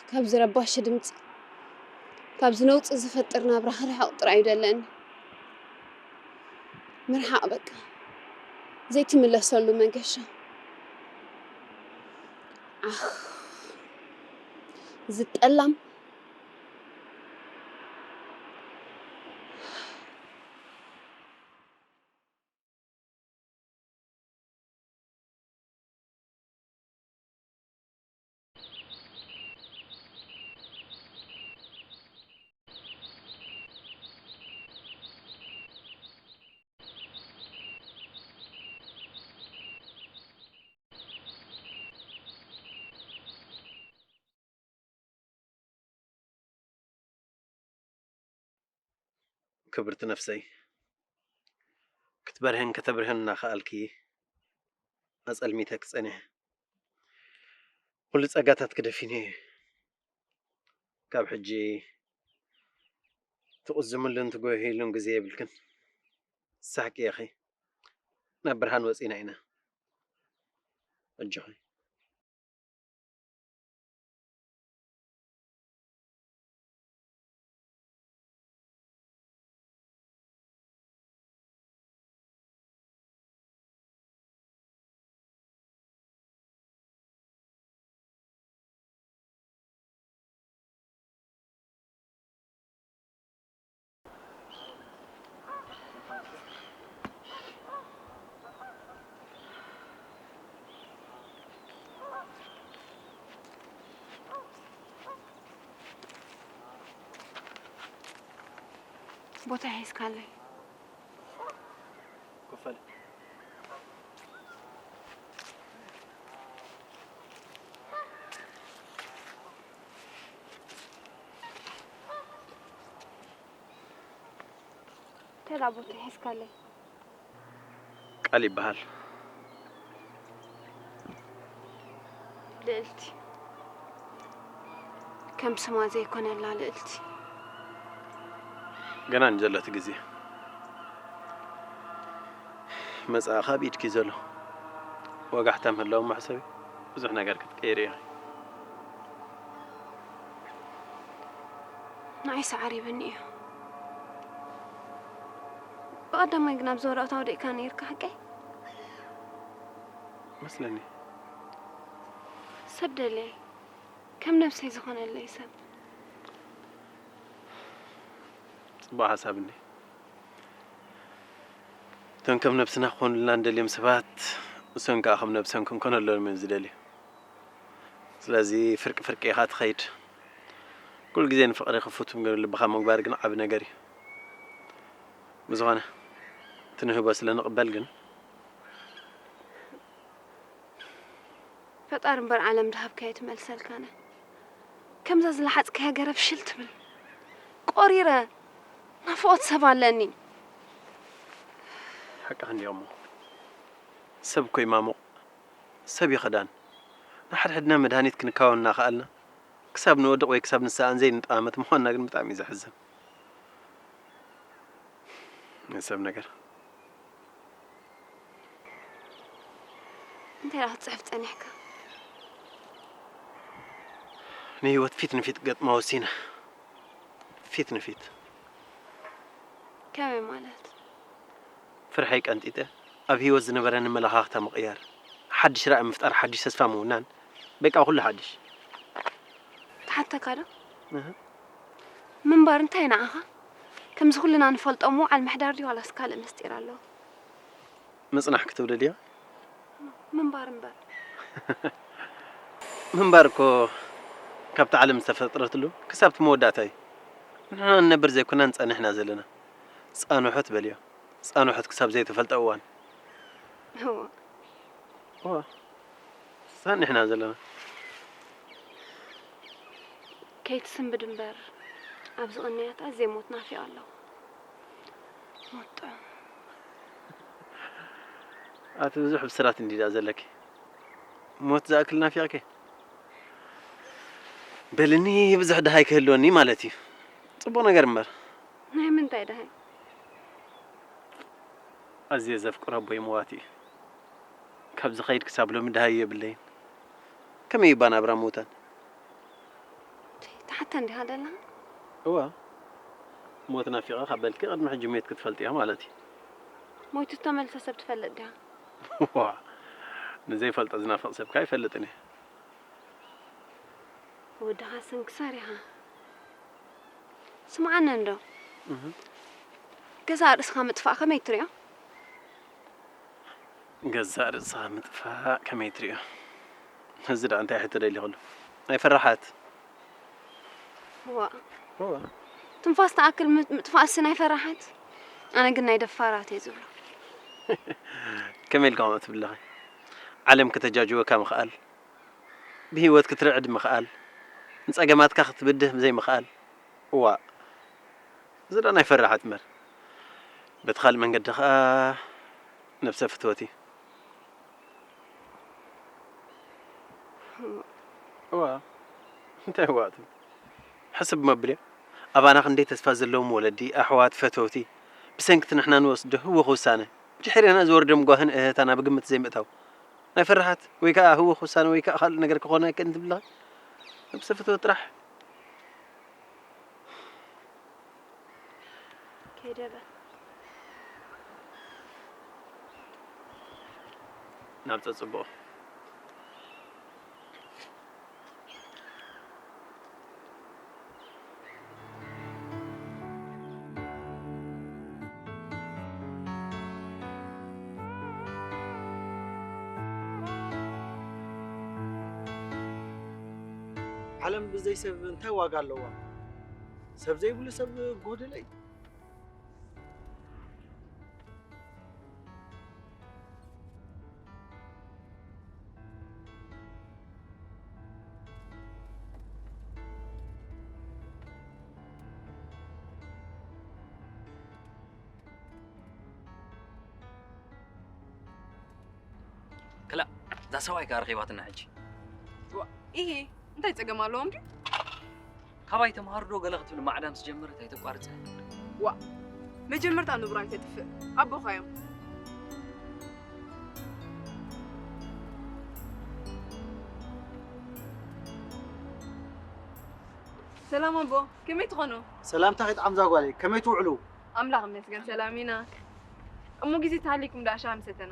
ካብዚ ረባሺ ድምፂ፣ ካብዚ ነውፂ ዝፈጥር ናብራ ክርሕቕ ጥራይ እዩ ደለኒ። ምርሓቕ በቃ። ዘይትምለሰሉ መንገሻ። ዓኽ። ዝጠላም። ክብርቲ ነፍሰይ፣ ክትበርህን ከተብርህን እናኸኣልኪ ኣጸልሚተኪ ጸኒሐ። ኩሉ ጸጋታትኪ ደፊነዮ። ካብ ሕጂ ትቕዝምሉን ትጎህይሉን ግዜ የብልክን። ሳሕቂ ኢኺ። ናብ ብርሃን ወጺና ኢና። ኣጆኺ። ቦታ ሒዝካለይ። ክፈል። እንታይ ደኣ ቦታ ሒዝካለይ? ቃል ይበሃል። ልእልቲ፣ ከም ስማ ዘይኮነላ ልእልቲ። ገና ንዘሎት ግዜ መጻኢ ካብ ኢድኪ ዘሎ ወጋሕታ ምህላው መሕሰቢ ብዙሕ ነገር ክትቀይሪ ኢኺ። ንዓይ ሰዓሪብኒ እዩ። ብቐዳማይ ግን ኣብዚ ወረቐት ኣውዲቕካ ነይርካ፣ ሓቀይ? መስለኒ። ሰብ ደልየ፣ ከም ነብሰይ ዝኾነለይ ሰብ። ጽቡቕ ሓሳብ እንዴ። እቶም ከም ነብስና ክኾኑልና እንደልዮም ሰባት፣ እሶም ከኣ ከም ነብሰን ክንኮነሎም እዮም ዝደልዩ። ስለዚ ፍርቂ ፍርቂ ኢኻ ትኸይድ። ኩሉ ግዜ ንፍቕሪ ክፉት ምግባር፣ ልብኻ ምግባር ግን ዓቢ ነገር እዩ። ብዝኾነ፣ እቲ ንህቦ ስለ ንቕበል ግን፣ ፈጣሪ እምበር ዓለም ድሃብካዮ ትመልሰልካነ። ከምዛ ዝለሓጽካያ ገረብ ሽል ትብል። ቆሪረ ናፍቖት ሰብ ኣለኒ። ሓቅኻ እንድዮ እሞ። ሰብ እኮ ይማሙቕ፣ ሰብ ይኽዳን። ንሓድሕድና መድሃኒት ክንካወን እናኸኣልና፣ ክሳብ ንወድቕ ወይ ክሳብ ንሰኣን ዘይንጠማመት ምዃንና ግን ብጣዕሚ እዩ ዘሕዝን። ናይ ሰብ ነገር። እንታይ ደኣ ክትጽሕፍ ጸኒሕካ? ንህይወት ፊት ንፊት ክገጥማ ወሲነ። ፊት ንፊት። ከመይ ማለት? ፍርሐይ ቀንጢጠ፣ ኣብ ህይወት ዝነበረኒ መለኻኽታ ምቕያር፣ ሓድሽ ራእይ ምፍጣር፣ ሓድሽ ተስፋ ምውናን፣ በቃ ኩሉ ሓድሽ። ክሓተካ ዶ? እህ። ምንባር እንታይ ንዓኻ? ከምዚ ኩልና ንፈልጦ ምውዓል ምሕዳር ድዩ ዋላስ ካልእ ምስጢር ኣለዎ? ምጽናሕ ክትብሊ ድያ? ምንባር እምበር። ምንባር እኮ ካብቲ ዓለም ዝተፈጥረትሉ ክሳብ እቲ መወዳእታ እዩ። ንሕና ንነብር ዘይኮና ንጸንሕ ኢና ዘለና። ጻንሖት በልዮ። ጻንሖት ክሳብ ዘይተፈልጠ እዋን። እወ። እወ። ጸኒሕና ዘለና። ከይትስንብድ እምበር፣ ኣብዚ ቅንያት ኣዝየ ሞት ናፊቐ ኣለኹ። ሞት ጥዑም። ኣቲ ብዙሕ ብስራት እንዲዳ ዘለኪ። ሞት ዝኣክል ናፊቕኪ? በልኒ፣ ብዙሕ ደሃይ ክህልወኒ ማለት እዩ። ጽቡቕ ነገር እምበር። ናይ ምንታይ ደሃይ? ኣዝየ ዘፍቅሮ ኣቦይ ምዋት እዩ። ካብ ዝኸይድ ክሳብ ሎሚ ደሃይ የብለይን። ከመይ እባ ናብራ ምውታን? ኣታ እንዲኻ ደለኻ? እዋ፣ ሞት ናፊቐ ካብ በልኪ ቅድሚ ሕጂ ሞይትኪ ትፈልጢ ኢኺ ማለት እዩ። ሞይቱ እተመልሰ ሰብ ትፈልጥ ዲኻ? ዋ፣ ንዘይፈልጦ ዝናፍቕ ሰብካ ኣይፈልጥን እየ። ወድኻ ስንክሳር ኢኻ። ስምዓኒ እንዶ፣ ገዛእ ርእስኻ ምጥፋእ ከመይ ትሪኦ? ገዛእ ርእስኻ ምጥፋእ ከመይ ትሪኦ? እዚ ደኣ እንታይ ሕቶ ደሊኹሉ? ኣይፈራሓት። ዋእ፣ ትንፋስ ትኣክል ምጥፋእሲ ናይ ፈራሓት? ኣነ ግን ናይ ደፋራት እየ ዝብሎ። ከመይ ኢልካ ከምኡ ትብለኺ? ዓለም ከተጃጅወካ ምኽኣል፣ ብህይወት ክትርዕድ ምኽኣል፣ ንጸገማትካ ክትብድህ ዘይምኽኣል። እዋእ፣ እዚ ደኣ ናይ ፈራሓት እምበር፣ በቲ ካልእ መንገዲ ኸኣ ነብሰ ፍትወት እዩ። እዋ፣ እንታይ እዋ ትብል? ሕስብ መብልዮ፣ ኣባና ክንደይ ተስፋ ዘለዎም ወለዲ፣ ኣሕዋት፣ ፈተውቲ፣ ብሰንኪ እቲ ንሕና ንወስዶ ህውኽ ውሳነ፣ ብድሕሬና ዝወርዶም ጓህን እህህታና ብግምት ዘይምእታው። ናይ ፈራሓት ወይ ከኣ ህውኽ ውሳነ ወይ ከኣ ካልእ ነገር ክኾነ ኣይክእልን ትብልኻ? ነብሰ ፍትወት ጥራሕ። ከይደ በል። ናብ ጸጽብኦ። ዓለም ብዘይ ሰብ እንታይ ዋጋ ኣለዋ? ሰብ ዘይብሉ ሰብ ጎደለይ። ክላእ፣ እዛ ሰብኣይ ከኣ ረኺባትና ሕጂ። ዋ፣ ኢሂ፣ እንታይ ጸገም ኣለዎም ድዩ? ካባይ ተምሃር ዶ ገለ ክትብል ማዕዳ ምስ ጀመረት ኣይተቋርጽ። ዋ፣ መጀመርታ ንብራ ኣይተጥፍእ። ኣቦኻ እዮም። ሰላም ኣቦ፣ ከመይ ትኾኑ? ሰላምታ ከይትዓምዛ ጓለይ፣ ከመይ ትውዕሉ? ኣምላኽ ይመስገን ሰላም ኢና። እሞ ግዜ ተሃሊኩም ደኣ ሻሂ ምሰተና።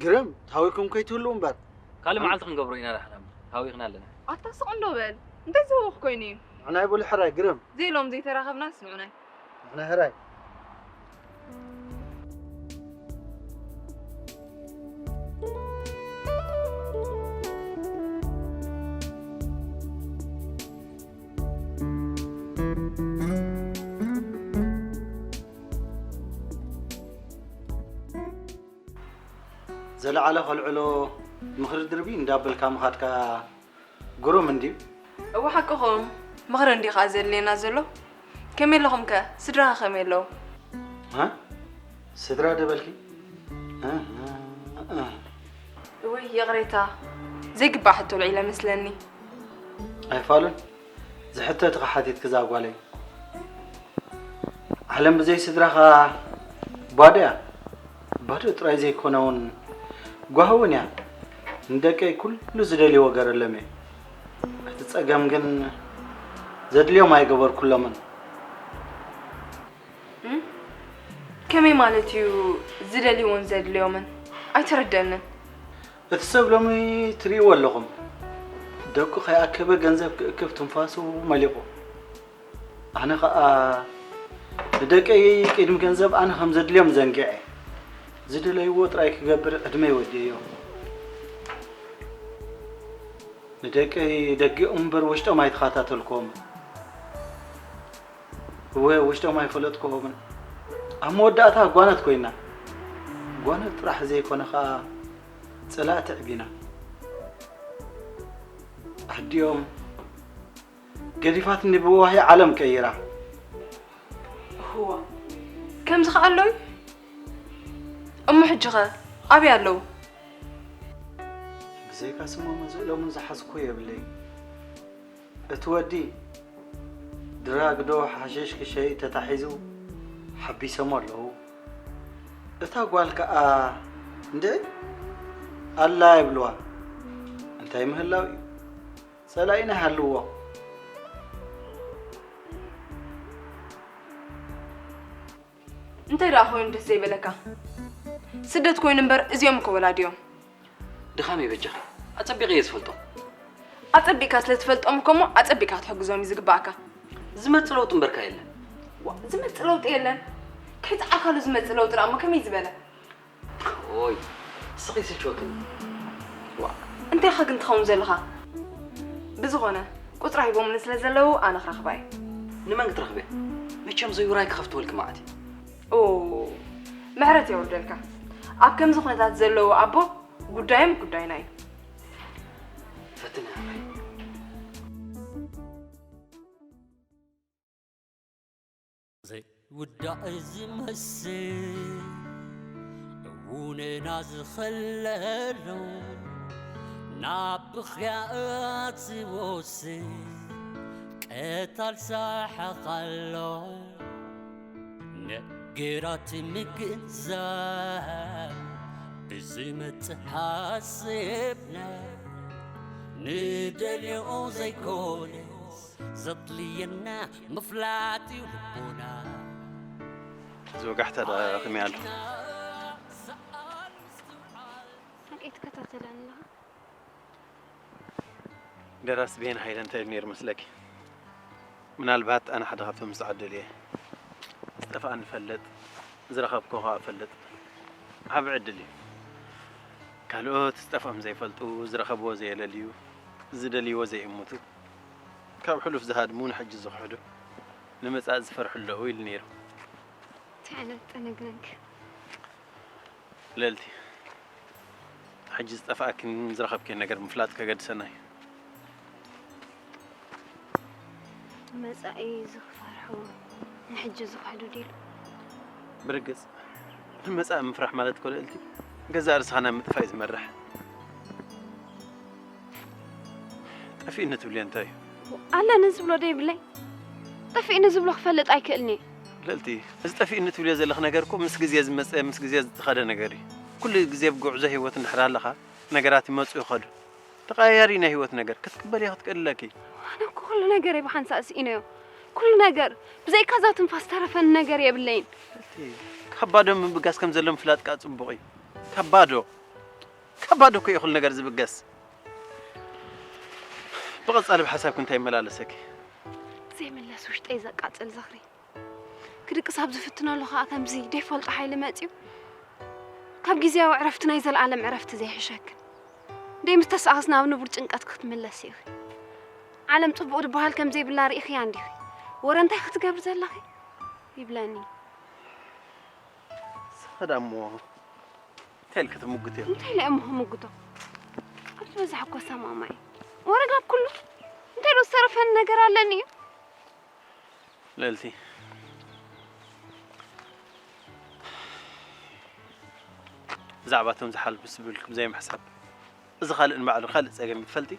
ግርም፣ ተሃዊኩም ከይትህልዉ እምበር። ካልእ መዓልቲ ክንገብሮ ኢና ዳሕና እምበር፣ ተሃዊኽና ኣለና። ኣታ ስቕ እንዶ በል፣ እንታይ ዝህውኽ ኮይኑ እዩ? ንዕናይ በሉ ሕራይ፣ ግርም። ዘይሎም ዘይተራኸብናስ ንዑናይ። ንሕና ሕራይ። ዘለዓለ ከልዕሎ ምኽሪ ድርቢ እንዳበልካ ምኻድካ ግሩም እንድዩ። እወ ሓቅኹም፣ ምኽሪ እንድዩ ኸኣ ዘድልየና ዘሎ። ከመይ ኣለኹም ከ? ስድራኸ ከመይ ኣለዉ? ሃ? ስድራ ዶ በልኪ? እወይ ይቕሬታ፣ ዘይግባእ ሕቶ ኣልዒለ መስለኒ። ኣይፋሉን፣ ዝሕተትኺ ሓቲትኪ እዛ ጓለይ። ዓለም ብዘይ ስድራኻ ባዶ እያ። ባዶ ጥራይ ዘይኮነ እውን ጓሂ እውን እያ። ንደቀይ ኩሉ ዝደልይዎ ገረሎም እየ። እቲ ጸገም ግን ዘድልዮም ኣይገበርኩሎምን። ከመይ ማለት እዩ ዝደልይዎን ዘድልዮምን? ኣይተረደንን። እቲ ሰብ ሎሚ ትርእይዎ ኣለኹም። ደቁ ከይኣከበ ገንዘብ ክእክብ ትንፋሱ መሊቑ። ኣነ ኸኣ ንደቀይ ቅድሚ ገንዘብ ኣነ ከም ዘድልዮም ዘንጊዐ፣ ዝደለይዎ ጥራይ ክገብር ዕድመይ ወዲኤዮ። ንደቀይ ደጊኦም እምበር ውሽጦም ኣይተኸታተልኩዎምን። እወ ውሽጦም ኣይፈለጥኩዎምን። ኣብ መወዳእታ ጓነት ኮይና። ጓነት ጥራሕ ዘይኮነ ኸኣ ጸላእቲ ኣዕቢና። ኣዲኦም ገዲፋትኒ ብዋሂ ዓለም ቀይራ። እዋ፣ ከምዚ ኸኣ ኣሎ እዩ? እሞ ሕጂ ኸ ኣበይ ኣለዉ? ብዘይካ ስሞምን ስእሎምን ዝሓዝኩዎ የብለይን። እቲ ወዲ ድራግ ዶ ሓሽሽ ክሸይጥ ተታሒዙ ሓቢሶሞ ኣለዉ። እታ ጓል ከኣ እንድዒ ኣላ ይብልዋ። እንታይ ምህላው እዩ? ጸላኢና ይሃልዎ። እንታይ ደኣ ኮይኑ ደስ ዘይበለካ? ስደት ኮይኑ እምበር እዚኦም እኮ ወላዲኦም። ድኻመይ በጃኺ፣ ኣጸቢቐ እየ ዝፈልጦም። ኣጸቢቕካ ስለ ትፈልጦም እኮ እሞ ኣጸቢቕካ ክትሕግዞም እዩ ዝግባኣካ። ዝመጽእ ለውጢ እምበርካ የለን። ዋ፣ ዝመጽእ ለውጢ የለን? ከይተዓልካሉ ዝመጽእ ለውጢ ደኣ እሞ ከመይ ዝበለ? ኦይ፣ ስኺ ስልችወክኒ። ዋ፣ እንታይ ኢኻ ግን ትኸውን ዘለኻ? ብዝኾነ፣ ቁጽራ ሂቦምኒ ስለ ዘለዉ ኣነ ክረኽባ እየ። ንመን ክትረኽብያ? መቸም ዘይውራይ ክኸፍትወልኪ መዓት እዩ። ኦ፣ ምሕረት የውርደልካ። ኣብ ከምዚ ኩነታት ዘለዉ ኣቦ ጉዳዮም ጉዳይና እዩ። ፈትኒ ሓፍተይ። ዘይውዳእ ዝመስል እውንና ዝኸለሉ ናብ ብኽያት ዝወስድ ቀታል ሰሓቕ ኣሎ። ነገራት ምግንዛብ ብዝመጽእ ሓሲብና ንደልዮ ዘይኮነስ ዘድልየና ምፍላጥ እዩ ልቦና። እዚ ወጋሕታ ደኣ ከመይ ኣሎ? ሓቂ ትከታተለኒ ኣለኻ? ደራሲ ብሄን ሃይለ እንታይ ኢሉ ነይሩ መስለኪ? ምናልባት ኣነ ሓደ ካብቶም ዝተዓደሉ እየ። ዝጠፍኣኒ እፈልጥ፣ ዝረኸብክዎ ከኣ እፈልጥ። ዓቢ ዕድል እዩ። ካልኦት ዝጠፍኦም ዘይፈልጡ፣ ዝረኸብዎ ዘየለልዩ፣ ዝደልይዎ ዘይእምቱ፣ ካብ ሕሉፍ ዝሃድሙ ንሕጂ ዝኽሕዱ፣ ንመጻኢ ዝፈርሑ ኣለዉ ኢሉ ነይሩ። እንታይ ዓይነት ጥንግንግ? ልእልቲ፣ ሕጂ ዝጠፍኣክን ዝረኸብክን ነገር ምፍላጥ ከገድሰና እዩ። ንመጻኢ ዝኽፈርሑ ንሕጂ ዝኽሕዱ ድዩ? ብርግጽ፣ ንመጻኢ ምፍራሕ ማለት እኮ ልእልቲ፣ ገዛእ ርእስኻ ናብ ምጥፋእ እዩ ዝመርሕ። ጠፊእኒ ትብልዮ እንታይ እዩ? ኣለኒ ዝብሎ ዶ ይብለይ? ጠፊእኒ ዝብሎ ክፈልጥ ኣይክእልን እየ። ልእልቲ፣ እዚ ጠፊእኒ ትብልዮ ዘለኺ ነገር እኮ ምስ ግዜ ዝመጸ፣ ምስ ግዜ ዝኸደ ነገር እዩ። ኩሉ ግዜ ብጉዕዞ ህይወት እንድሕር ኣለኻ፣ ነገራት ይመጹ ይኸዱ። ተቐያያሪ ናይ ህይወት ነገር ክትቅበልዮ ክትክእሊ ኣለኪ። ኣነ እኮ ኩሉ ነገረይ ብሓንሳእ ስኢነዮ። ኩሉ ነገር፣ ብዘይካ እዛ ትንፋስ ዝተረፈኒ ነገር የብለይን። ልእልቲ፣ ካብ ባዶ ምብጋስ ከም ዘሎ ምፍላጥ ከኣ ጽቡቕ እዩ። ካብ ባዶ፣ ካብ ባዶ እኮ እዩ ኩሉ ነገር ዝብገስ። ብቐጻሊ ብሓሳብኪ እንታይ ይመላለሰኪ? ዘይምለስ ውሽጠይ ዘቃጽል ዝኽሪ። ክድቅስ ኣብ ዝፍትነሉ ከኣ ከምዚ ደይፈልጦ ሓይሊ መጺኡ፣ ካብ ግዝያዊ ዕረፍቲ ናይ ዘለኣለም ዕረፍቲ ዘይሕሸክን። ደይ ምስ ተሳእኽስ ናብ ንቡር ጭንቀት ክትምለሲ ኢኺ። ዓለም ጽቡቕ ዝበሃል ከም ዘይብላ ርኢኽያ እንዲኺ? ወረ እንታይ ክትገብሪ ዘለኺ? ይብለኒ። ንስኺ ደኣ እሞ እንታይ ኢልኪ ትምጉትዮ? እንታይ ኢለ እሞ ክምጉቶ? ኣብቲ በዛሕ እኮ ሰማማይ። ወረ ካብ ኩሉ እንታይ ዶ ዝተረፈኒ ነገር ኣለኒ እዩ? ልእልቲ፣ ብዛዕባ እቶም ዝሓልፉ ስብልኩም ዘይምሕሳብ፣ እዚ ካልእ ንባዕሉ ካልእ ጸገም እዩ ትፈልጢ?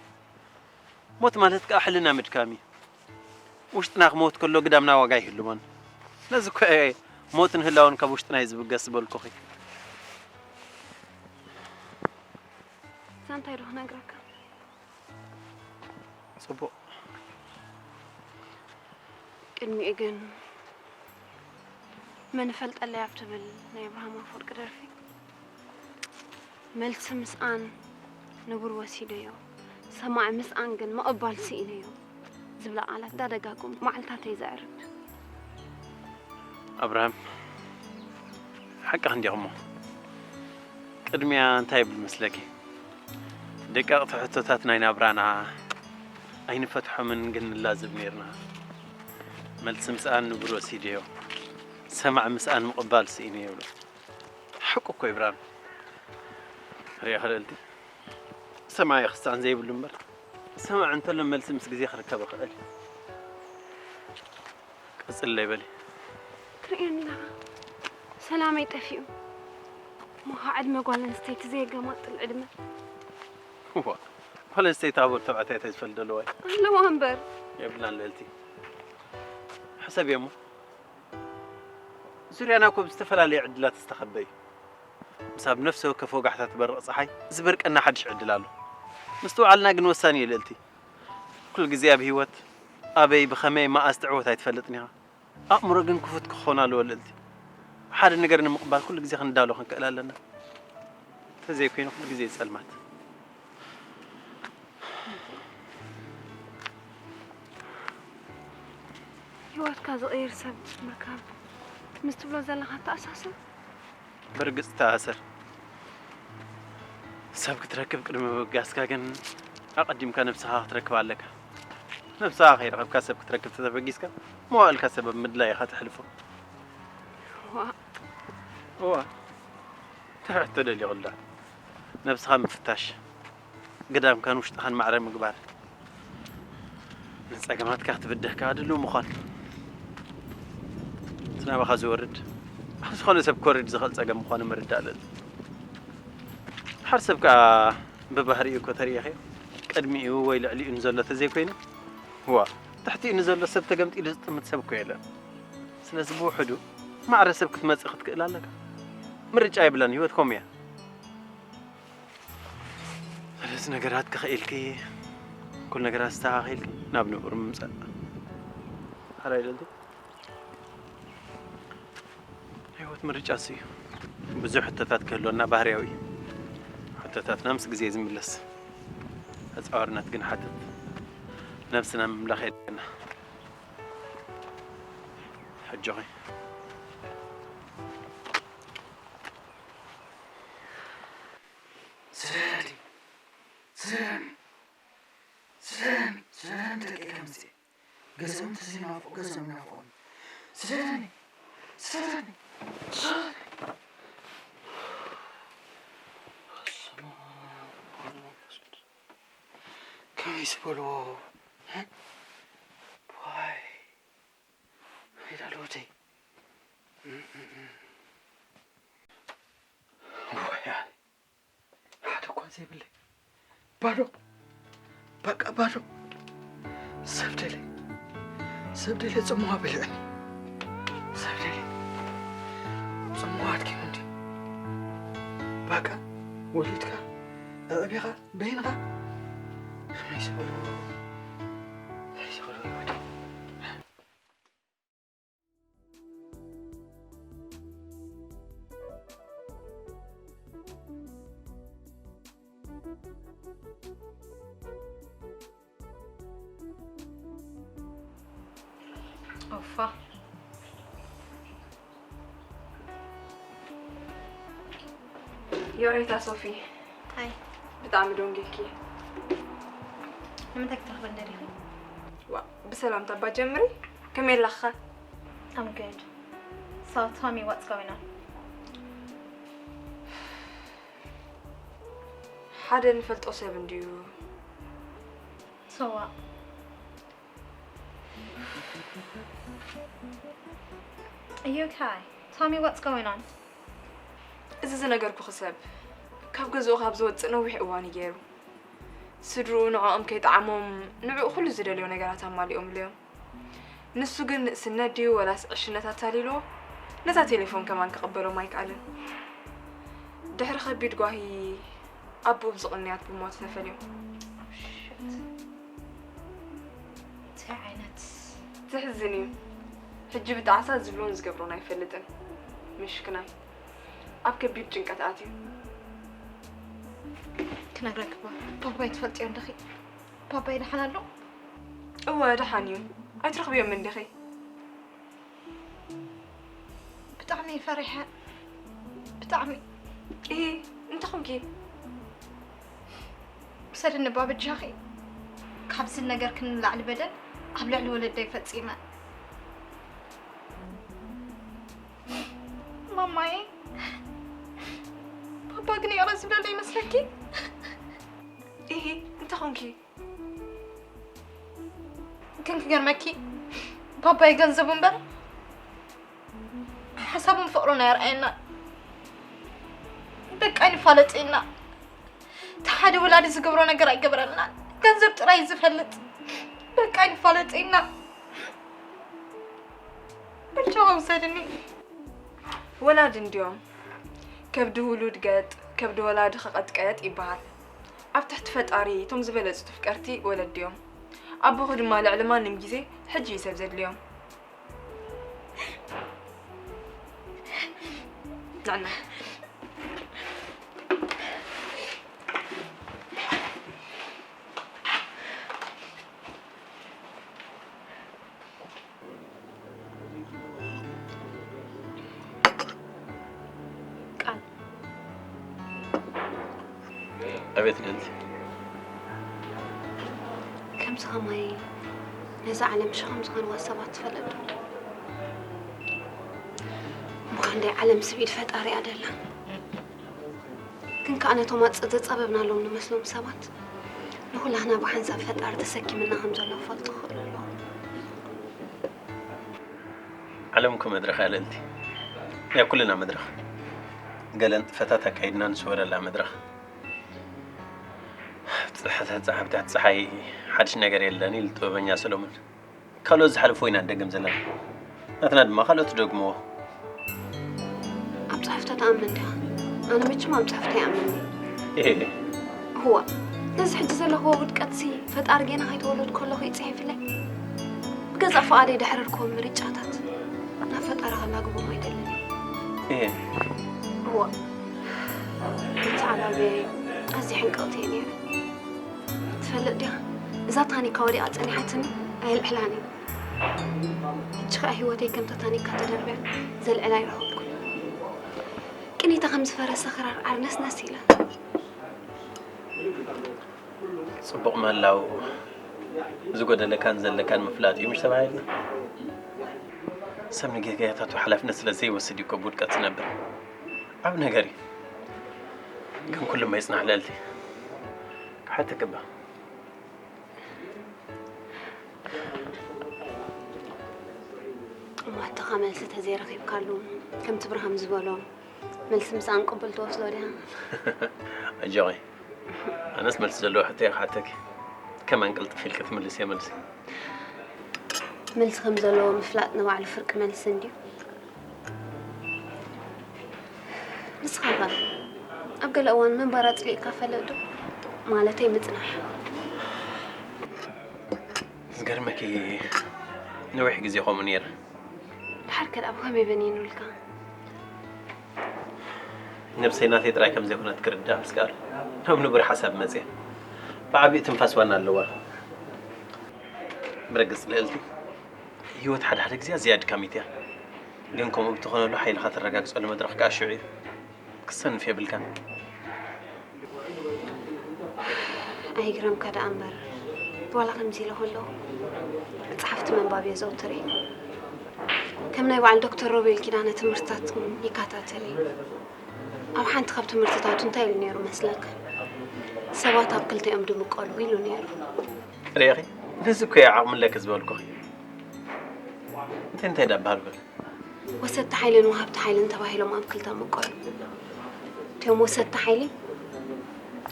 ሞት ማለት ከኣ ሕልና ምድካም እዩ። ውሽጥና ክመውት ከሎ ግዳምና ዋጋ ይህልዎን። ነዚ እኮ እየ ሞትን ህላወን ካብ ውሽጥና እዩ ዝብገስ ዝበልኩኺ። እዛ እንታይ ዶ ክነግረካ? ጽቡቕ። ቅድሚኡ ግን መን እፈልጠለይ ኣብ ትብል ናይ ኣብርሃም ኣፈወርቂ ደርፊ፣ መልሲ ምስኣን ንቡር ወሲደዮ፣ ሰማዒ ምስኣን ግን ምቕባል ስኢነዮ ዝብላ ቃላት ዳደጋገምኩ መዓልታተይ ዘዕርፍ። ኣብርሃም፣ ሓቅኺ እንዲኹሞ። ቅድሚያ እንታይ ይብል መስለኪ? ደቀቕቲ ሕቶታት ናይ ናብራና ኣይንፈትሖምን ግን ንላዘብ ነይርና። መልሲ ምስኣን ንቡር ወሲደዮ፣ ሰማዒ ምስኣን ምቕባል ስኢነ ይብሉ። ሓቁ እኮ እዩ ብርሃኑ። ሪኢኺ ልእልቲ፣ ሰማዒ ክሳን ዘይብሉ እምበር፣ ሰማዒ እንተሎ መልሲ ምስ ግዜ ክርከብ ይኽእል እዩ። ቀጽለይ በሊ። ክትርእየኒ ኣለኻ። ሰላመይ ጠፊኡ። እሞ ኸዓ ዕድመ ጓል ኣንስተይቲ ዘየገማጥል ዕድመ። እዋ፣ ጓል ኣንስተይቲ ሃቡር ተባዕታይ እንታይ ዝፈልጥ ኣለዋ እዩ? ኣለዋ እምበር። የብላን ልእልቲ። ሕሰብዮ እሞ። ዙርያና እኮ ብዝተፈላለየ ዕድላት ዝተኸበ እዩ። ምስ ኣብ ነፍሲ ወከፍ ወጋሕታ ትበርቕ ጸሓይ ዝበርቀና ሓድሽ ዕድል ኣሎ። ምስትውዓልና ግን ወሳኒ እዩ ልእልቲ። ኩሉ ግዜ ኣብ ህይወት ኣበይ፣ ብኸመይ፣ መኣስ ትዕወት ኣይትፈልጥን ኢኻ። ኣእምሮ ግን ክፉት ክኾን ኣለዎ ልእልቲ። ሓደ ነገር ንምቕባል ኩሉ ግዜ ክንዳሎ ክንክእል ኣለና። እንተዘይኮይኑ ኩሉ ግዜ ጸልማት። ህይወትካ ዝቕይር ሰብ ምርካብ ምስ ትብሎ ዘለኻ ተኣሳስር። ብርግጽ ተኣሰር። ሰብ ክትረክብ ቅድሚ ምብጋስካ ግን ኣቐዲምካ ነብስኻ ክትረክብ ኣለካ። ነብስኻ ከይረኸብካ ሰብ ክትረክብ ተተበጊስካ መዋእልካ ሰብ ኣብ ምድላይ ኢኻ ተሕልፎ። ዋ እዋ ትሕቶ ደልዮ ክልዳ ነብስኻ ምፍታሽ ግዳምካን ውሽጥኻን ማዕረ ምግባር ንጸገማትካ ክትብድህ ከኣ ድልው ምዃን እቲ ናባኻ ዝወርድ ኣብ ዝኾነ ሰብ ክወርድ ዝኽእል ጸገም ምዃኑ ምርዳእ ለለ ሓደ ሰብ ከኣ ብባህሪኡ እኮ ተሪኢኺ ቅድሚኡ ወይ ልዕሊኡ ንዘሎ ተዘይኮይኑ ዋ ትሕቲኡ ንዘሎ ሰብ ተገምጢሉ ዝጥምት ሰብ እኮ የለን ስለዚ ብውሕዱ ማዕረ ሰብ ክትመጽእ ክትክእል ኣለካ ምርጫ የብላን ህይወት ከምኡ እያ ስለዚ ነገራት ክኽኢልኪ ኩሉ ነገራት ኣስተኻኺልኪ ናብ ንቡር ምምፃእ ሓራይ ደልቲ ናይ ህይወት ምርጫ እሱ እዩ ብዙሕ ሕቶታት ክህልወና ባህርያዊ እዩ ሕቶታትና ምስ ግዜ ዝምለስ ተፃዋርነት ግን ሓትት ነብስና ምምላኽ የድልየና ሕጆኺ ስደኒ ስደኒ ስደኒ ስደኒ ደቂ ከምዚ ገዛኦም ተዘይናፍቁ ገዛኦም ናፍቆም ስደኒ ስደኒ ስደኒ ከመይ ዝበልዎ ዋይ ሄዳ ለወደይ ወያ ሓደ እኳ ዘይብለይ ባዶ በቃ ባዶ ሰብ ደለ ሰብ ደለ ጽምዋ ብልዕኒ ሰብ ደለ ጽምዋ ኣድኪሙ እንዲ በቃ ወሊድካ ኣዕቢኻ በይንኻ ከመይ ዝበሉ ከመይ ዝበሉ ይወዲ ኦፋ ይቕሬታ ሶፊ፣ ሃይ ብጣዕሚ ደንጊየኪ። ንምንታይ ክትረኽበን ደሊኺ? ዋ ብሰላምታ እባ ጀምሪ። ከመይ ኣለኻ? I'm good. So tell me what's going on. ሓደ ንፈልጦ ሰብ እንድዩ። So what? Are you okay? Tell me what's going on. እዚ ዝነገርኩኺ ሰብ ካብ ገዝኡ ካብ ዝወፅእ ነዊሕ እዋን እዩ ገይሩ። ስድርኡ ንዕኦም ከይጠዓሞም ንዕኡ ኩሉ ዝደልዮ ነገራት ኣማሊኦምሉ እዮም። ንሱ ግን ንእስነት ድዩ ወላስ ዕሽነት ኣታሊልዎ ነታ ቴሌፎን ከማን ክቕበሎም ኣይከኣለን። ድሕሪ ከቢድ ጓሂ ኣቦኡ ብዝቕንያት ብሞት ተፈልዮም። እንታይ ዓይነት ዘሕዝን እዩ። ሕጂ ብጣዕሳ ዝብሎን ዝገብሮን ኣይፈልጥን። ምሽክናይ ኣብ ከቢድ ጭንቀት ኣትዩ። ክነግረኪ እባ ባባይ ትፈልጥዮ እንዲኺ? ባባይ ደሓን ኣሎ? እወ ደሓን እዩ። ኣይትረኽብዮም እንዲኺ? ብጣዕሚ እየ ፈሪሐ። ብጣዕሚ። እሂ እንታይ ኾንኪ? ውሰድኒ እባ በጃኺ። ካብዚ ነገር ክንላዕሊ በደል ኣብ ልዕሊ ወለደይ ፈጺመ። ማማየ፣ ባባ ግን ይቕረ ዝብለለይ ይመስለኪ? እሂ እንታይ ኾንኪ? ግን ክገርመኪ ባባይ ገንዘቡ እምበር ሓሳቡን ፍቕሩን ኣየርኣየና። በቃ ይፋለጥ ኢልና። እቲ ሓደ ወላዲ ዝገብሮ ነገር ኣይገበረልናን። ገንዘብ ጥራይ ዝፈልጥ በቃ ይፋለጥ ኢልና። ብቻ ውሰድኒ። ወላዲ እንድዮም ከብዲ ውሉድ ገጥ ከብዲ ወላዲ ክቐጥቀጥ ይበሃል። ኣብ ትሕቲ ፈጣሪ እቶም ዝበለጹ ተፍቀርቲ ወለዲ እዮም። ኣቦኺ ድማ ልዕሊ ማንም ግዜ ሕጂ እዩ ሰብ ዘድልዮም። ጥዕና። ቃል። ኣቤት ልዕልቲ። ከምዚ ከማይ ነዛ ዓለም ሸኸም ዝኾንዋ ሰባት ትፈልጥ ዶ? እሞ ክንደይ ዓለም ስብ ኢድ ፈጣሪያ ደላ። ግን ከኣ ነቶም ኣጽ ዘጸበብናሎም ንመስሎም ሰባት ንኹላህና ብሓንሳብ ፈጣሪ ተሰኪምና ከም ዘሎ ክፈልጡ ክኽእሉ ኣለዎም። ዓለም እኮ መድረኽ እያ ልዕልቲ። ናይ ኩልና መድረኽ። ገለ ንጥፈታት ኣካይድና ንስወረላ መድረኽ። ጽሕፈት ጸሓፍታት ጸሓይ ሓድሽ ነገር የለን ኢሉ ጥበበኛ ሰሎሞን። ካልኦት ዝሓለፎ ኢና ንደግም ዘለና። ናትና ድማ ካልኦት ትደግምዎ። ኣብ ጽሕፍቶ ትኣምን ዲኻ? ኣነ መቸም ኣብ ጽሕፍቶ ይኣምን። እሄ፣ እዋ ነዚ ሕጂ ዘለኽዎ ውድቀትሲ ፈጣሪ ጌና ከይተወለድ ከለኹ ይጽሒፍለይ። ብገዛእ ፍቓደይ ድሕረርክዎም ምርጫታት ናብ ፈጣሪ ከላግቦም ኣይደልን። እሄ። እዋ መተዓባብያይ ኣዝየ ሕንቅቕቲ እየ ነይረ። ትፈልጥ ዲኻ? እዛ ታኒካ ወዲቓ ጸኒሓትኒ ኣየልዕላን እየ። ሕጂ ኸኣ ህይወተይ ከምታ ታኒካ ተደርብያ ዘልዕላ ኣይረኸብኩን። ቅኒታ ከም ዝፈረሰ ክራር ዓርነስነስ ኢላ። ጽቡቕ ምህላው ዝጎደለካን ዘለካን ምፍላጥ እዩ ምሽ ተባሂልና። ሰብ ንጌጋታቱ ሓላፍነት ስለ ዘይወስድ እዩ እኮ ብውድቀት ዝነብር። ዓብ ነገር እዩ። ግን ኩሉ መይጽናሕ ልዕልቲ። ክሓተክባ። እሞ ሕቶኻ መልሲ ተዘይረኺብካሉ ከምቲ ብርሃም ዝበሎ መልሲ ምስኣን ቅቡል ትወስዶ ዲኻ? ኣጆኺ። ኣነስ መልሲ ዘለዎ ሕቶ እየ ክሓተኪ። ከማን ቅልጥፍ ኢልኪ ትምልስዮ መልሲ። መልሲ ከም ዘለዎ ምፍላጥ ንባዕሉ ፍርቂ መልሲ እንድዩ። ንስኻ ኸ ኣብ ገለ እዋን ምንባር ኣጽሊእካ ፈልጥ ዶ? ማለተይ ምጽናሕ። ዝገርመኪ ነዊሕ ግዜ ከምኡ ነይረ። ድሓር ከ ደኣ ብኸመይ በኒኑልካ? ነብሰይ ናተይ ጥራይ ከም ዘይኮነት ክርዳእ ምስ ከኣልኩ ናብ ንቡር ሓሳብ መጽየ። ብዓቢኡ ትንፋስ ዋና ኣለዋ። ብረግጽ ልዕልቲ፣ ህይወት ሓደ ሓደ ግዜ ኣዝያ ኣድካሚት እያ። ግን ከምኡ ብትኾነሉ ሓይልኻ ተረጋግጸሉ መድረኽ ከኣ ሽዑ እዩ። ክሰንፍ የብልካን። ኣይግረምካ ደኣ እምበር ዋላ ከምዚ ኢለ ከለኹ መጽሓፍቲ ምንባብ የዘውትር እየ። ከም ናይ በዓል ዶክተር ሮቤል ኪዳነ ትምህርትታት እውን ይከታተል እየ። ኣብ ሓንቲ ካብ ትምህርትታቱ እንታይ ኢሉ ነይሩ መስለካ? ሰባት ኣብ ክልተ እዮም ድምቀሉ ኢሉ ነይሩ። ርኢኺ? ነዚ እኮ እየ ዓቕሚ ኣለኪ ዝበልኩኺ። እንታይ እንታይ ደኣ በሃል በል? ወሰድቲ ሓይልን ወሃብቲ ሓይልን ተባሂሎም ኣብ ክልተ ምቀሉ። እቲኦም ወሰድቲ ሓይሊ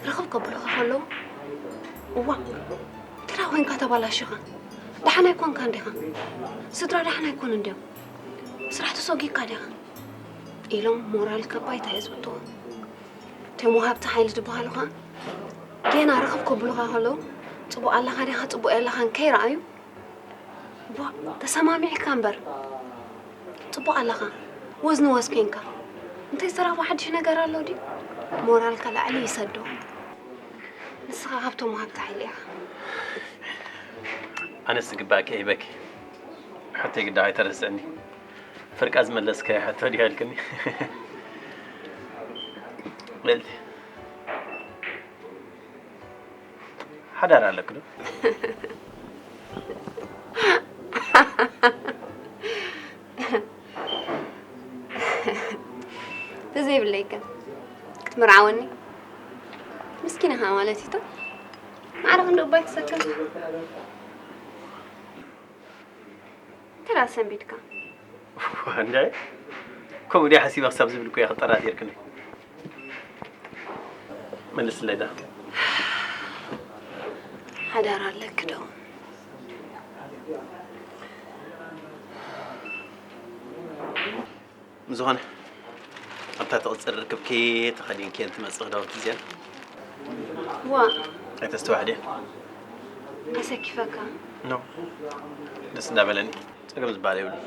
ርኽብ ከብሉኻ ከለዉ፣ እዋ፣ ተራ ኮይንካ ተባላሽኻ፣ ደሓን ኣይኮንካን ዲኻ? ስድራ ደሓን ኣይኮኑን ድዮም? ስራሕ ተሰጒግካ ዲኻ? ኢሎም ሞራልካ ባይታ የዝብጥዎ። እቶም ወሃብቲ ሓይሊ ዝበሃሉ ኸዓ ጌና ርኽብ ከብሉኻ ከለዉ፣ ጽቡቕ ኣለኻ ዲኻ ጽቡቕ የለኻን ከይረኣዩ፣ ቧ፣ ተሰማሚዕካ እምበር። ጽቡቕ ኣለኻ። ወዝ ንወዝ ኮንካ። እንታይ ዝተረኽበ ሓድሽ ነገር ኣሎ ድዩ? ሞራልካ ላዕሊ ይሰዶ። ንስኻ ካብቶም ወሃብቲ ሓይሊ ኢኻ። ኣነስ ዝግባእኪ ሂበኪ። ሕቶይ ግዳ ኣይተረስዕኒ። ፍርቃ ዝመለስካዮ ሕቶ ድዩ ኣልክኒ? ልዕልቲ፣ ሓዳር ኣለኪ ዶ? ተዘይብለይከ ክትምርዓወኒ? ምስኪን ኢኻ ማለት እዩ። ማዕረ ክንዲ እባ ኣይተሰከምካ። ተራ ሰንቢድካ። እንደ ከምኡ ድያ ሓሲበ ክሳብ ዝብል እኮ እያ ክጠራጢርክኒ። መልስለይ ዳ። ሓዳር ኣለኪ ዶ? ዝኾነ ኣብታ ትቕጽል ርክብኪ ተኸዲንክየን ትመጽእ ክዳውንቲ እዚኣን ዋ፣ ኣይተስተዋሕድየን። ኣሰኪፈካ። ኖ፣ ደስ እንዳበለኒ። ጸገም ዝበሃል የብሉን።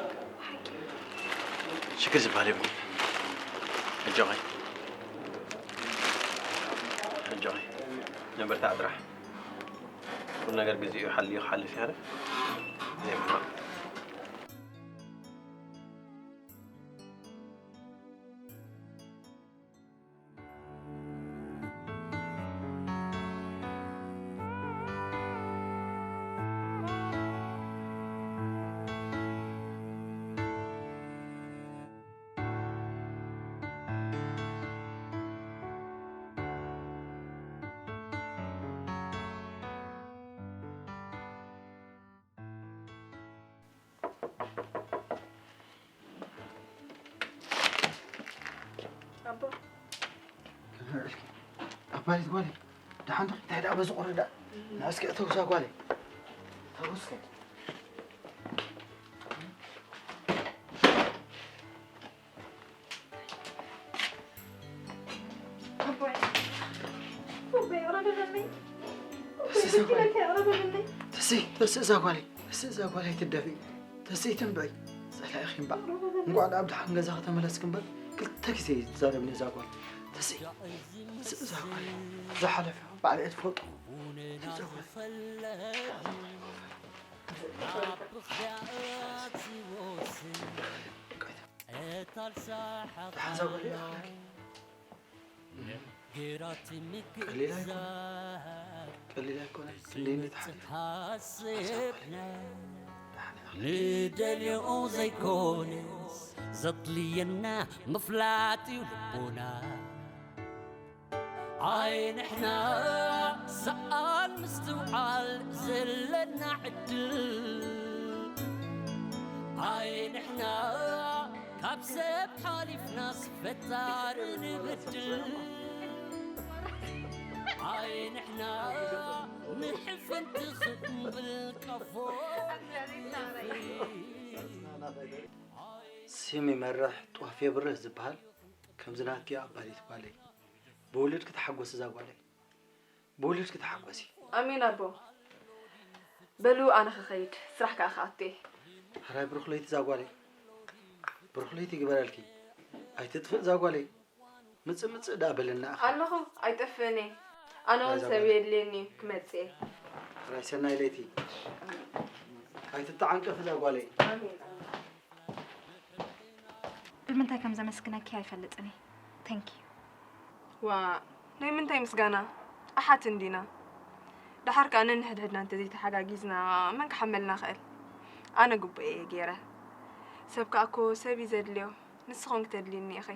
ሽግር ዝበሃል የብሉን። ኣጆኺ ኣጆኺ፣ ንበርታዕ ጥራሕ። ኩሉ ነገር ግዚኡ ሓልዩ ክሓልፍ እዩ። ኣቦ ኣባይት ጓለይ፣ ደሓን ዶ? እንታይ ደኣ በዚ ቁሪ ደኣ? ንዓ እስኪ እተው እዛ ጓለይ። እተው እስኪ። ኣቦይ፣ ኣቦይ፣ ይቕረ በለለይ። ኣቦይ፣ ተስይ እዛ ጓለይ። በጃካ ይቕረ በለለይ። ተስይ፣ ተስይ እዛ ጓለይ። ተስይ እዛ ጓለይ ኣይትደፊ። ተስይ ትንበይ። ጸላኢኺ እምበኣር። እንቋዕ ደኣ ብደሓን ገዛኺ ተመለስኪ እምበር፣ ክልተ ግዜ ኣይትዛረብኒ እዛ ጓል። ተስይ፣ ተስይ እዛ ጓለይ። ዝሓለፈ ባዕለይ ትፈልጦ። ተስይ እዛ ጓለይ። ቀሊል ኣይኮነን። ቀሊል ኣይኮነን። ክንደይ እንዴት ሓሊፉ። ንደልዮ ዘይኮነስ ዘድልየና ምፍላጥ እዩ ልቦና። ኣይ ንሕና ሰኣል ምስትውዓል ዘለና ዕድል። ኣይ ንሕና ካብ ሰብ ሓሊፍናስ ፈጣሪ ንበድል። ኣይ ንሕና ንሕፍንቲ ክንብል ቀፎ። ስም ይመርሕ ጧፍ የብርህ ዝበሃል ከምዚ ናትኪ ኣባዲት ጓለይ። ብውልድኪ ተሓጎሲ እዛ ጓለይ። ብውልድኪ ተሓጎሲ። ኣሜን ኣቦ። በሉ ኣነ ክኸይድ ስራሕ ከኣ ክኣቱ እየ። ሕራይ ብሩኽ ለይቲ እዛ ጓለይ። ብሩኽ ለይቲ ይግበረልኪ። ኣይትጥፍእ እዛ ጓለይ። ምጽእ ምጽእ ደኣ በለና እኻ። ኣለኹ ኣይጠፍእን እየ። ኣነ እውን ሰብ የድልየኒ እዩ ክመጽእ እየ። ሕራይ ሰናይ ለይቲ። ኣይትተዓንቀፊ እዛ ጓለይ። ኣሜን ኣሜን። ብምንታይ ከም ዘመስግነኪ ኣይፈልጥን እየ። Thank you። ዋእ ናይ ምንታይ ምስጋና ኣሓት እንዲና። ደሓር ከኣ ነንሕድሕድና እንተዘይተሓጋጊዝና መን ክሓመልና ይኽእል። ኣነ ግቡኤይ እየ ገይረ። ሰብ ከኣ እኮ ሰብ እዩ ዘድልዮ። ንስኺ እውን ክተድልይኒ ኢኺ።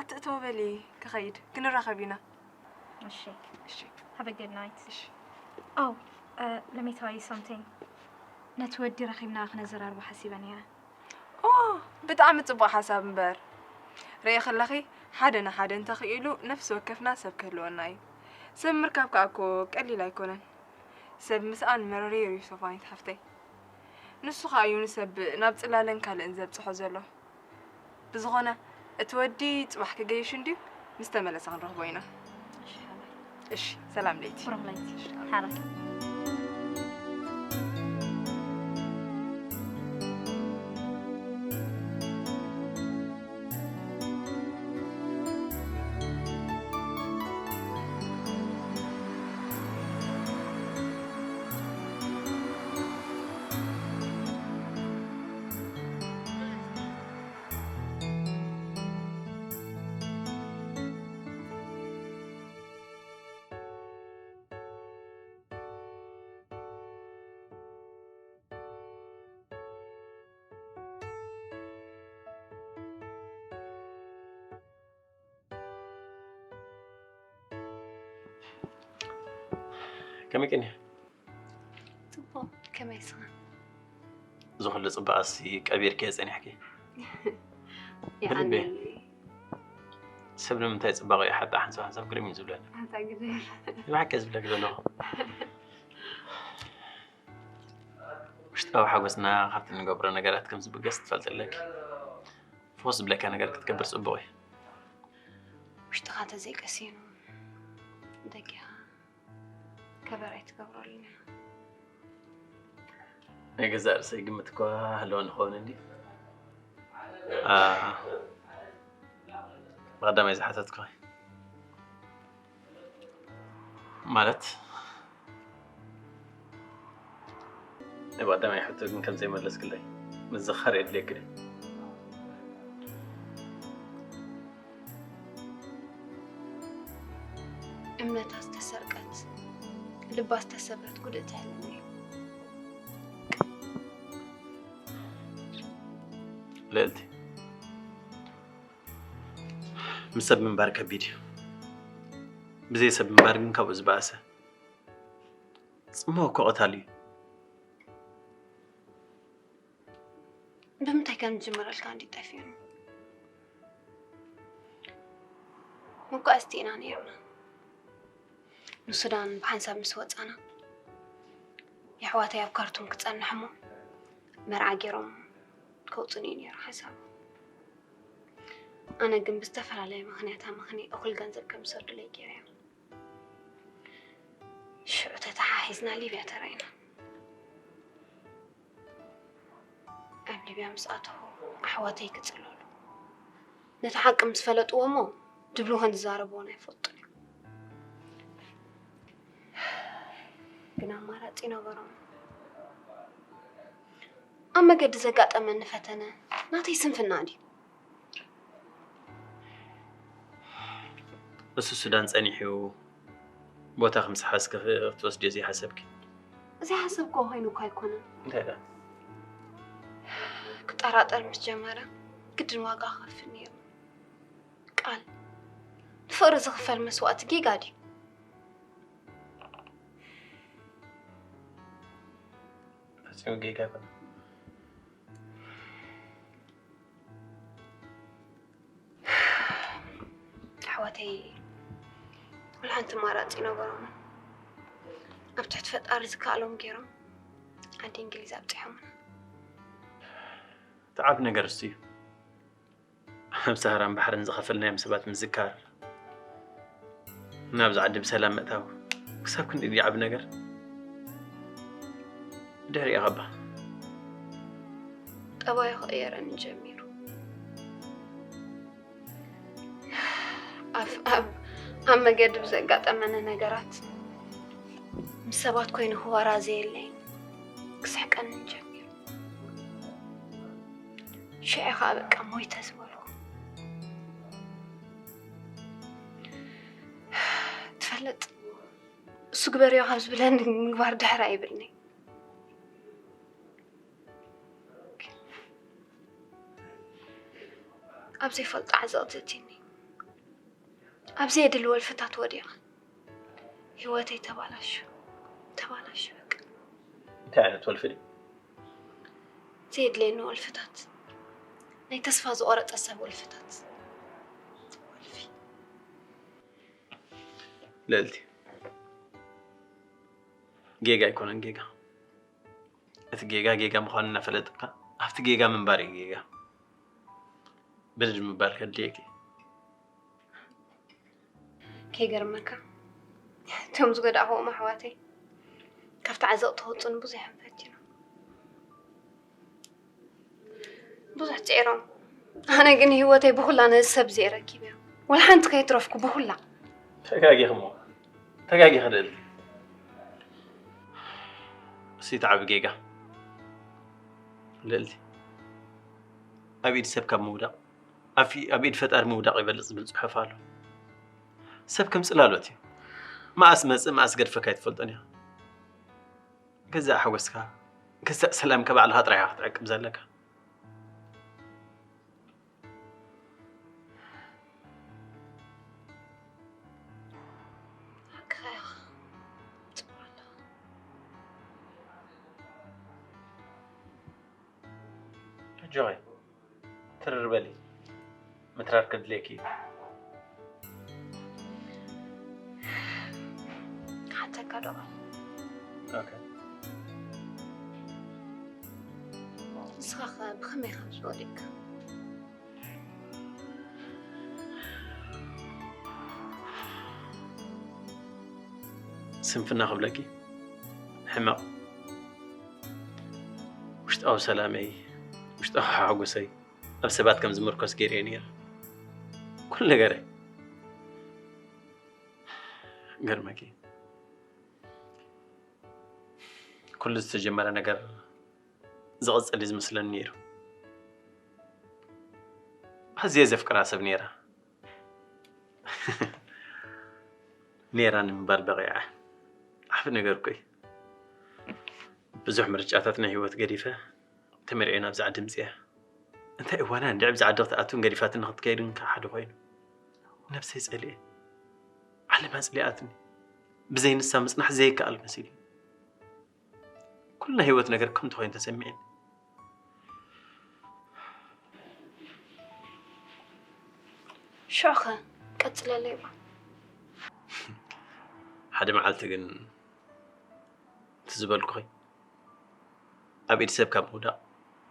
ኣትእተው በሊ ክኸይድ ክንራኸብ ኢና። እሺ እሺ Have a good night. እሺ Oh, uh, let me tell you something. ነቲ ወዲ ረኺብና ክነዘራርቦ ሓሲበ ነይረ። ኦ ብጣዕሚ ጽቡቕ ሓሳብ እምበር ርእኺ ኣለኺ ሓደ ንሓደ እንተኽኢሉ ነፍሲ ወከፍና ሰብ ክህልወና እዩ። ሰብ ምርካብ ከኣ እኮ ቀሊል ኣይኮነን። ሰብ ምስኣን መረር እዩ ሶፋኒት ሓፍተይ። ንሱ ከኣ እዩ ንሰብ ናብ ጽላለን ካልእን ዘብጽሖ ዘሎ። ብዝኾነ እቲ ወዲ ጽባሕ ክገይሽ እንድዩ፣ ምስ ተመለሰ ክንረኽቦ ኢና። እሺ፣ ሰላም ለይቲ። ብሩኽ ለይቲ። ሓራይ። ከመይ ቀኒኻ? ጽቡቕ፣ ከመይ እስኻ? እዚ ኩሉ ጽባቐሲ ቀቢርክዮ ጸኒሕኪ። ብልበይ። ሰብ ንምንታይ ጽባቐኡ ይሓጣ ሓንሳብ ሓንሳብ ግርም እዩ ዝብለኒ። ኣታ ግደል። ብሓቂ እየ ዝብለኪ ዘለኹ። ውሽጣዊ ሓጎስና ካብቲ ንገብሮ ነገራት ከም ዝብገስ ትፈልጢ ኣለኪ። ፍኹስ ዝብለካ ነገር ክትገብር ጽቡቕ እዩ። ውሽጥኻ እንተዘይቀሲኑ ደጊኻ ከበር ኣይትገብረሉን ኢኻ። ናይ ገዛእ ርእሰይ ግምት እኳ ህልወኒ ክኸውን እንድዩ። ብቐዳማይ ዝሓተትኩኺ ማለት፣ ናይ ብቐዳማይ ሕቶ ግን ከም ዘይመለስክለይ ምዝኻር የድልየኪ ድዩ? እምነታ ዝተሰርቀት፣ ልባ ዝተሰብረት ጉድእቲ ሕልሚ እዩ። ልእልቲ፣ ምስ ሰብ ምንባር ከቢድ እዩ። ብዘይ ሰብ ምንባር ግን ካብኡ ዝበኣሰ። ጽምዋ እኮ ቀታሊ እዩ። ብምንታይ ከም ዝጅምረልካ እንዲ ጠፊኡኒ። መጓዕዝቲ ኢና ነይርና። ንሱዳን ብሓንሳብ ምስ ወጻና፣ የሕዋተይ ኣብ ካርቱም ክጸንሕ እሞ መርዓ ገይሮም ከውጽኑ እዩ ነይሩ ሓሳብ። ኣነ ግን ብዝተፈላለየ ምኽንያት ኣመኽንየ እኹል ገንዘብ ከም ዝሰዱለይ ገይረ እየ። ሽዑ ተተሓሒዝና ሊብያ ተራኢና። ኣብ ሊብያ ምስ ኣተኹ ኣሕዋተይ ክጽለሉ ነቲ ሓቂ ምስ ፈለጥዎ እሞ ድብሉ ከም ዝዛረብዎን ኣይፈልጡን እዮም። ግን ኣማራጺ ነበሮም። ኣብ መገዲ ዘጋጠመኒ ፈተነ ናተይ ስንፍና ድዩ? እሱ ሱዳን ጸኒሑ ቦታ ከም ዝሓዝኪ ክትወስድዮ ዘይሓሰብኪ? ዘይሓሰብክዎ ኮይኑ እኳ ኣይኮነን። እንታይ ደኣ? ክጠራጠር ምስ ጀመረ ግድን ዋጋ ክኸፍል ነይሩ። ቃል ንፍቕሪ ዝኽፈል መስዋእቲ ጌጋ ድዩ? ፈጺሙ ጌጋ ኣይኮነን። ኣሕዋተይ ወላ ሓንቲ ኣማራጺ ነበሮም። ኣብ ትሕቲ ፈጣሪ ዝከኣሎም ገይሮም ዓዲ እንግሊዝ ኣብፂሖምና። እቲ ዓቢ ነገር እሱ እዩ። ኣብ ሰሃራን ባሕርን ዝኸፈልናዮም ሰባት ምዝካር፣ ናብዚ ዓዲ ብሰላም ምእታው ክሳብ ክንዲ ድዩ ዓቢ ነገር? ብድሕሪኡ ኸባ ጠባዩ ክቕየረኒ ጀሚሩ። ኣብ ኣብ ኣብ መገዲ ብዘጋጠመኒ ነገራት ምስ ሰባት ኮይኑ ክወራዘየለይን ክስሕቀንን ጀሚሩ። ሽዑ ከዓ በቃ ሞይተ ዝበልኩ። ትፈልጥ፣ እሱ ግበርዮ ካብ ዝብለኒ ምግባር ድሕር ኣይብልኒ። ኣብ ዘይፈልጦ ዓዘቕቲ እትኒ፣ ኣብ ዘየድሊ ወልፍታት ወዲቐ። ህይወተይ ተባላሹ፣ ተባላሹ በቃ። እንታይ ዓይነት ወልፊ ድዩ? ዘየድልየኒ ወልፍታት፣ ናይ ተስፋ ዝቆረጠ ሰብ ወልፍታት። ወልፊ። ልእልቲ፣ ጌጋ ኣይኮነን ጌጋ። እቲ ጌጋ ጌጋ ምዃኑ እናፈለጥካ ኣብቲ ጌጋ ምንባር እዩ ጌጋ። ብድድ ምባል ከድልየኪ። ከይገርመካ እቶም ዝጎዳእኽዎም ኣሕዋተይ ካብቲ ዓዘቕቲ ከውፅኡኒ ብዙሕ እዮም ፈቲኖም። ብዙሕ ፅዒሮም። ኣነ ግን ህይወተይ ብኹላ ነዚ ሰብ እዚ ረኪበዮ። ወላ ሓንቲ ከይትረፍኩ ብኹላ። ተጋጊኺ እሞ ተጋጊኺ ልእልቲ። እሱ እቲ ዓቢ ጌጋ ልእልቲ። ኣብ ኢድ ሰብ ካብ ምውዳቕ ኣብ ፊ- ኣብ ኢድ ፈጣሪ ምውዳቕ ይበልፅ ዝብል ፅሑፍ ኣሎ። ሰብ ከም ፅላሎት እዩ። መኣስ መፅእ መኣስ ገድፈካ ኣይትፈልጦን ኢኻ። ገዛእ ሓጎስካ ገዛእ ሰላምካ ባዕልኻ ጥራይ ኢኻ ክትዕቅብ ዘለካ። ሓቅኻ ኢኻ። ጽቡቕ ኣለኻ። ሕጂ ኸ ትርር በሊ። ምትራር ከድልየኪ እዩ። ክሓተካ ዶ? ኦኬ። ንስኻ ኸ ብኸመይ ኢኻ ዝወደቅካ? ስንፍና ክብለኪ ሕመቕ። ውሽጣዊ ሰላመይ፣ ውሽጣዊ ሓጎሰይ ኣብ ሰባት ከም ዝምርኮስ ገይረ እየ ነይረ። ኩሉ ነገረይ። ገርመኪ፣ ኩሉ ዝተጀመረ ነገር ዝቕጽል እዩ ዝመስለኒ ነይሩ። ኣዝየ ዘፍቅራ ሰብ ነይራ። ነይራ ንምባል በቒዐ። ሓፍ ነገር እኮ እዩ። ብዙሕ ምርጫታት ናይ ህይወት ገዲፈ ተመርዕዮ ናብዚ ዓዲ ምፅያ። እንታይ እዋና እንድዒ ብዚ ዓዲ ክትኣቱን ገዲፋትን ንክትከይድን ከዓ ሓደ ኮይኑ። ነብሰይ ጸሊኤ። ዓለም ኣጽሊኣትኒ። ብዘይ ንሳ ምጽናሕ ዘይከኣል መሲሉ። ኩሉ ናይ ህይወት ነገር ከንቱ ኮይኑ ተሰሚዕኒ። ሽዑኸ ቀጽለለይ እባ። ሓደ መዓልቲ ግን እቲ ዝበልኩኺ ኣብ ኢድ ሰብ ካብ ምውዳቕ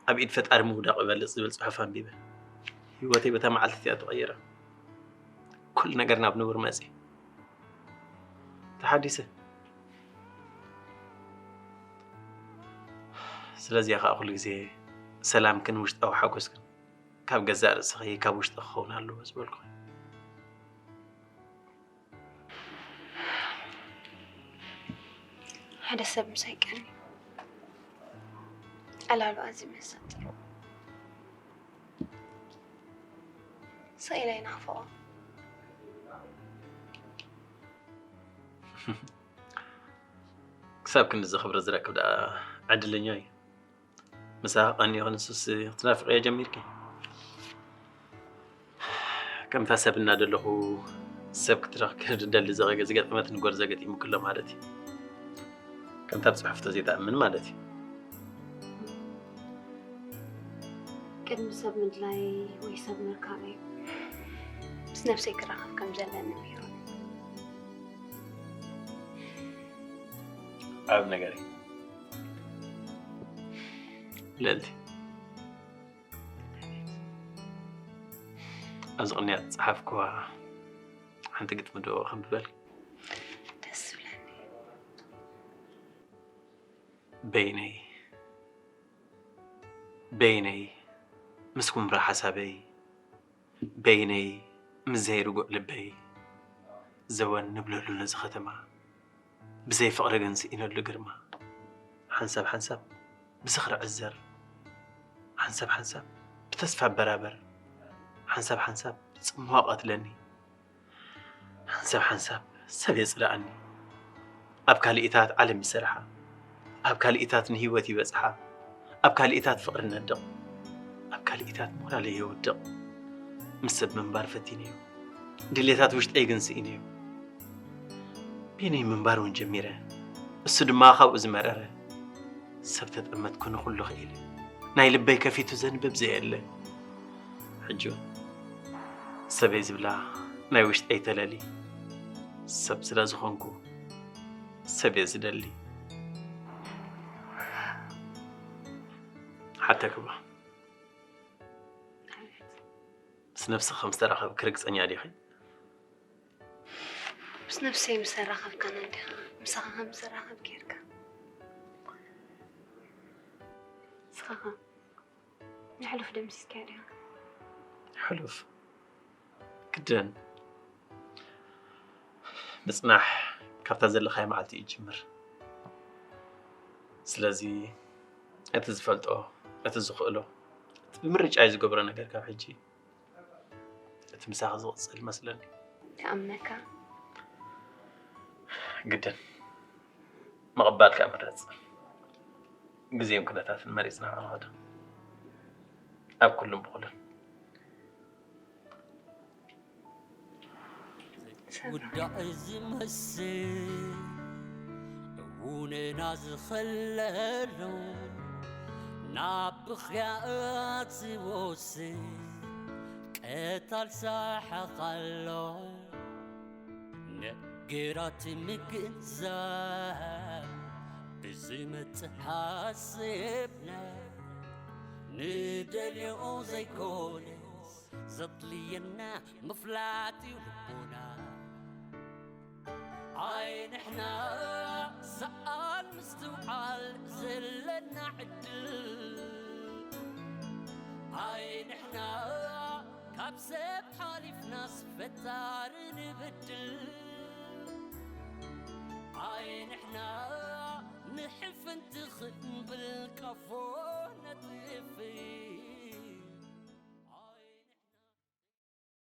ኣብ ኢድ ፈጣሪ ምውዳቕ ይበልጽ ዝብል ጽሑፍ ኣንቢበ ህይወተይ በታ መዓልቲ እቲኣ ተቐይረ። ኩሉ ነገር ናብ ንቡር መጺ። ተሓዲሰ። ስለዚያ ከዓ ኩሉ ግዜ ሰላምክን ውሽጣዊ ሓጎስክን ካብ ገዛእ ርእስኺ ካብ ውሽጢ ክኸውን ኣለዎ ዝበልኩኺ። ሓደ ሰብ ምሳይ ቀኒ ዕላሉ ኣዝዩ መሳጢ ስኢለ ይናፍቖ። ክሳብ ክንድዚ ክብሪ ዝረክብ ደኣ ዕድለኛ እዩ። ምሳኺ ቀኒኹ ንሱስ ክትናፍቕዮ ጀሚርኪ። ከምታ ሰብ እናደለኹ ሰብ ክትረኽቢ ዝደሊ ዝገ- ዝገጠመትኒ ጎርዞ ገጢሙኪ ኣሎ ማለት እዩ። ከምታ ብፅሑፍ ተዘይትኣምን ማለት እዩ። ቅድሚ ሰብ ምድላይ ወይ ሰብ ምርካበይ ምስ ነብሰይ ክራኸብ ከም ዘለኒ ምሂሩኒ። ዓብ ነገር እዩ ልእልቲ። ኣብዚ ቅንያት ዝፀሓፍክዋ ሓንቲ ግጥሚ ዶ ከንብበልኪ? ደስ ዝብለኒ። በይነይ በይነይ ምስ ኩምራ ሓሳበይ በይነይ ምስ ዘይርጉእ ልበይ ዘወን ንብለሉ ነዚ ኸተማ ብዘይ ፍቕሪ ግን ስኢነሉ ግርማ ሓንሳብ ሓንሳብ ብዝኽሪ ዕዘር ሓንሳብ ሓንሳብ ብተስፋ በራበር ሓንሳብ ሓንሳብ ብጽምዋ ቀትለኒ ሓንሳብ ሓንሳብ ሰብ የጽልኣኒ ኣብ ካሊኢታት ዓለም ይሰርሓ ኣብ ካሊኢታት ንህይወት ይበጽሓ ኣብ ካሊኢታት ፍቕሪ ነድቕ ኣብ ካሊኢታት ሞራለይ የውድቕ ምስ ሰብ ምንባር ፈቲነዮ ድሌታት ውሽጠይ ግን ስኢነዮ በይነይ ምንባር እውን ጀሚረ እሱ ድማ ካብኡ ዝመረረ ሰብ ተጠመትኩ ንኹሉ ኽኢለ ናይ ልበይ ከፊቱ ዘንብብ ዘየለ ሕጂ እውን ሰበይ ዝብላ ናይ ውሽጠይ ተለሊ ሰብ ስለ ዝኾንኩ ሰብ እየ ዝደሊ ሓተክባ ምስ ነብስኺ ከም ዝተራኸብኪ ርግፀኛ ዲኺ? ምስ ነብሰይ ምስ ኣራኸብካና እንዲኻ ምሳኻ ከም ዝራኸብ ጌርካ ንስኻኻ ንሕሉፍ ደምሲስካዮ ዲኻ? ሕሉፍ ግድን ምፅናሕ ካብታ ዘለኻዮ መዓልቲ እዩ ጅምር ስለዚ እቲ ዝፈልጦ እቲ ዝኽእሎ እቲ ብምርጫ እዩ ዝገብሮ ነገር ካብ ሕጂ እቲ ምሳኺ ዝቕፅል መስለኒ ይኣምነካ ግድን ምቕባል ከዓ ምረፅ ግዜን ኩነታትን መሪፅና ክንኸዶ ኣብ ኩሉም ብኩሉን ውዳእ ዝመስል እውንና ዝኸለሉ ናብ ብኽያት ዝወስድ ቀታል ሳሕቕ ኣሎ ነገራት ምግንዛብ ብዝመጽእ ሓሲብና ንደልዮ ዘይኮነስ ዘድልየና ምፍላጥ እዩ ልቦና ኣይ ንሕና ሰኣል ምስትውዓል ዘለና ዕድል ኣይ ንሕና ካብ ሰብ ሓሊፍናስ ፈጣሪ ንብድል። ኣይ ንሕና ንሕፍንቲ ክንብል ቀፎ ነጥፍእ።